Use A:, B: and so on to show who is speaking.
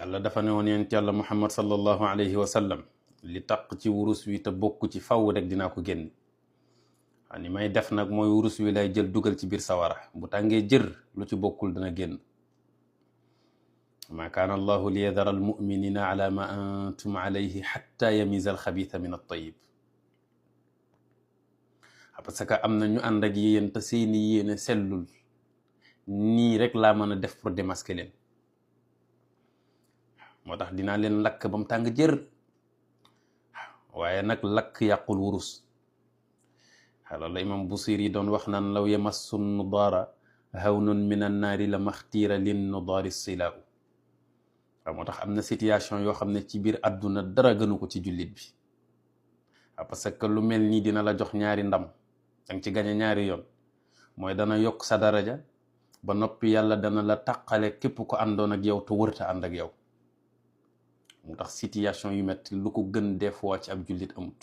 A: yàlla dafa ne woon yonent yàlla muhammad sallallahu alayhi wa sallam li taq ci wurus wi te bokk ci faw rek dinaa ko génn. ni may def nag mooy wurus wi lay jël dugal ci biir sawara bu tàngee jër lu ci bokkul dana génn. ma kaana allahu li yadara almuminina ala ma antum alayhi xatta yamiza alxabitha min altayib. parce que am na ñu ànd ak yéen te seeni yéene sellul, nii rek laa mën a def pour démasquer leen. moo tax dinaa leen lakk ba mu tàng jër, waaye nag lakk yàqul wurus. loolu la imam Busiri doon wax naan law yamassu nudaara hawnun min annaari la maxtiira lin nudaari silaau. waaw moo tax am na situation yoo xam ne ci biir àdduna dara gënu ko ci jullit bi. parce que lu mel nii dina la jox ñaari ndam, danga ci gañe ñaari yoon. mooy dana yokk sa daraja ba noppi yàlla dana la taqale képp ko àndoon ak yow te wërta ànd ak yow. moo tax situation yu metti lu ko gën des fois ci ab jullit amut.